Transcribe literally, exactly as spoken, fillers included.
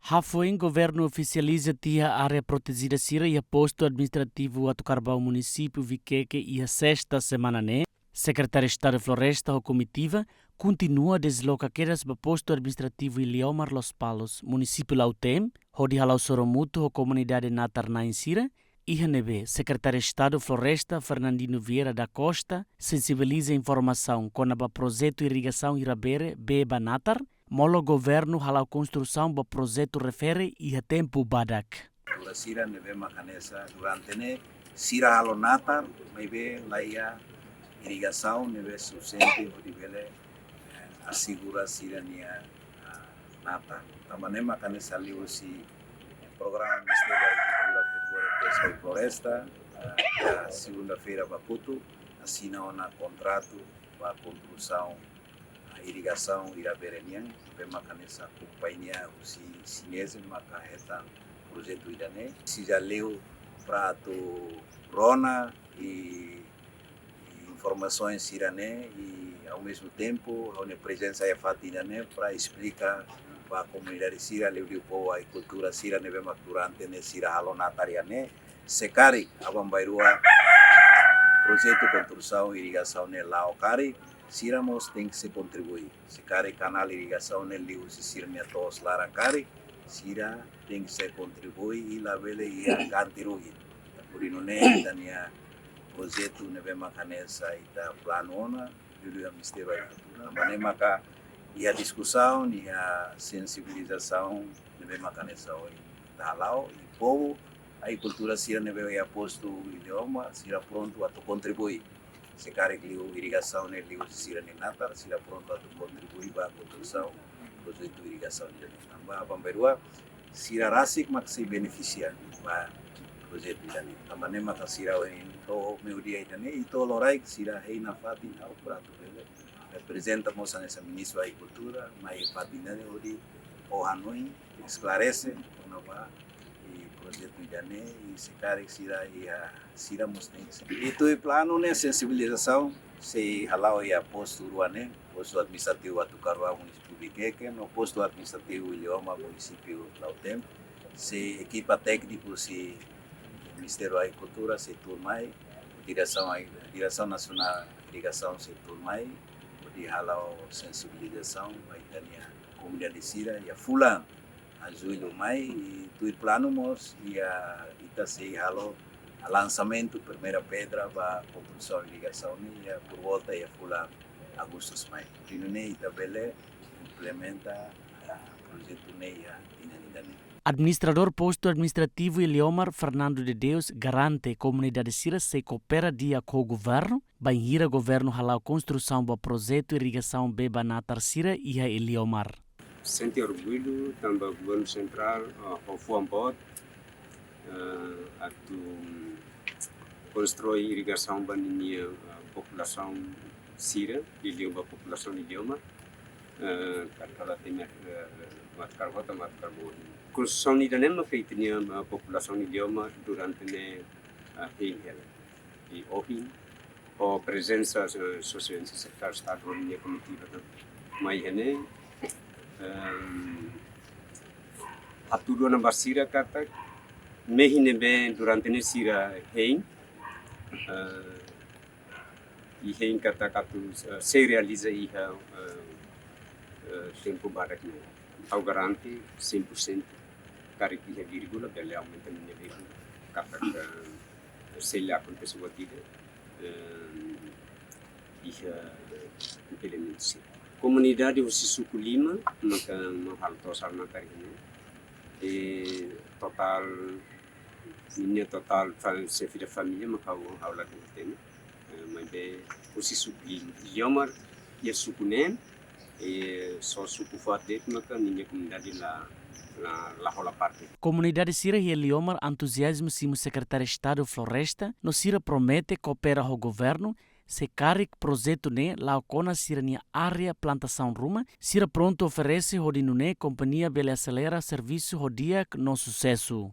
Hafoin governu ofisializa tiha área protejida sira iha Postu Administrativu Atu Karvau, Munisípiu Vikeke iha Sesta semana ne'e, Sekretáriu Estadu Floresta ho komitiva kontinua dezloka kedas ba Postu Administrativu Iliomar Lospalos, Munisípiu Lautém, hodi hala'o sorumutu ho komunidade natar-na'in sira, iha ne'ebé Sekretáriu Estadu Floresta Fernandino Vieira da Costa sensibiliza informasaun kona-ba projetu irrigasaun Irabere bee ba natar, molok governu hala'o konstrusaun ba projetu refere iha tempu badak. Agrikultura sira ne'ebé mak hanesan durante ne'e sira halo natar, maibé laiha irrigasaun ne'ebé sufisiente hodi bele, eh, asegura sira-nia, ah, natar. Tanba ne'e mak hanesan liuhusi, eh, programa Ministériu Agrikultura, Pecuária, Peska i Floresta, ah, iha segunda-feira ba kotuk, asina ona kontratu ba konstrusaun, ah, irrigasaun Irabere nian, ne'ebé mak hanesan kompañia husi xinese maka hetan projetu ida-ne'e. Sei jaleu para atu rona i, i informasaun sira-ne'e, i ao mesmo tempo, ha'u-nia prezensa iha fatin ida-ne'e para esplika ba komunidade sira, liuliu povu agrikultura sira ne'ebé mak durante ne'e sira halo natar iha ne'e, se karik aban-bainrua projetu konstrusaun irrigasaun ne'e la'o karik, sira mós tenke sei kontribui. Se karik kanál irrigasaun ne'e liuhusi sira-nia to'os laran karik, sira tenke sei kontribui i labele iha ganti rugi. Hodi nune'e ita-nia projetu ne'ebé mak hanesan ita planu ona, liuliu iha Ministériu Agrikultura. Tanba ne'e maka iha diskusaun, iha sensibilizasaun ne'ebé mak hanesan ohin ita hala'o, i povu agrikultura sira ne'ebé iha Postu Iliomar, sira prontu atu kontribui. Se karik liu irrigasaun ne'e liuhusi sira-nia natar, sira prontu atu kontribui ba konstrusaun projetu irrigasaun ne'e. Tanba aban-bainrua sira rasik mak sei benefisia ba projetu ida-ne'e. Tanba ne'e maka sira ohin to'o meiudia ida-ne'e, i to'o loraik sira hein nafatin ha'u para atu bele reprezenta mós hanesan Ministru Agrikultura mai fatin ida-ne'e hodi fó hanoin, esklarese kona-ba projetu ida-ne'e, i se karik sira iha, sira mós tenke sei. I tuir planu ne'e sensibilizasaun sei hala'o iha postu rua ne'e, Postu Administrativu Atu Karvau, Munisípiu Vikeke, no Postu Administrativu Iliomar, Munisípiu Lautém. Sei ekipa tékniku husi Ministériu Agrikultura sei tuur mai, Diresaun Ai-, Diresaun Nasionál Irrigasaun sei tuur mai, hodi hala'o sensibilizasaun ba ita-nia komunidade sira iha fulan Jullu mai, i tuir planu mós iha, ita sei halo lansamentu primeira pedra ba konstrusaun irrigasaun ne'e iha por volta iha fulan Agostu mai. Hodi nune'e ita bele implementa, ah, projetu ne'e iha tinan ida-ne'e. Administradór Postu Administrativu Iliomar, Fernando de Deus, garante komunidade sira sei koopera di'ak ho governu, bainhira governu hala'o konstrusaun ba projetu irrigasaun bee ba natar sira iha Iliomar. Sente orgullu tanba governu sentrál, ah, ho fuan boot, ah, atu konstrui irrigasaun ba ninia, ah, populasaun sira, liuliu ba populasaun Iliomar, ah, karik ha'u la hatene, ah, Atu Karvau to'o Atu Karvau. Konstrusaun ida-ne'e mak feto nia, ah, populasaun Iliomar durante ne'e, ah, hein hela. I ohin, ho prezensa, eh, Sua Exelénsia Sekretáriu Estadu ho ninia komitiva tan mai iha ne'e, ehm, hatudu ona ba sira katak, mehi ne'ebé durante ne'e sira hein, eh, i hein katak atu, eh, sei realiza iha, eh, eh, tempu badak ne'e. Ha'u garante cem por cento, karik iha vírgula, bele aumenta ninia vírgula, katak, eh, sei la akontese buat ida, eh, iha impedimentu sira. Komunidade husi suku lima, maka mak halo to'os halo natar iha ne'e. Eh, totál, ninia totál fa-, xefe de família, maka ha'u, ha'u la hatene. Eh, maibé husi suku lima. Iliomar, iha suku neen, eh, só suku fo'at de'it maka ninia komunidade la, la, la hola parte. Komunidade sira iha Iliomar entuziazmu simu Sekretáriu Estadu Floresta, no sira promete koopera ho governu, se karik projetu ne'e la'o kona sira-nia área plantasaun ruma, sira prontu oferese hodi nune'e kompañia bele aselera servisu ho di'ak no susesu.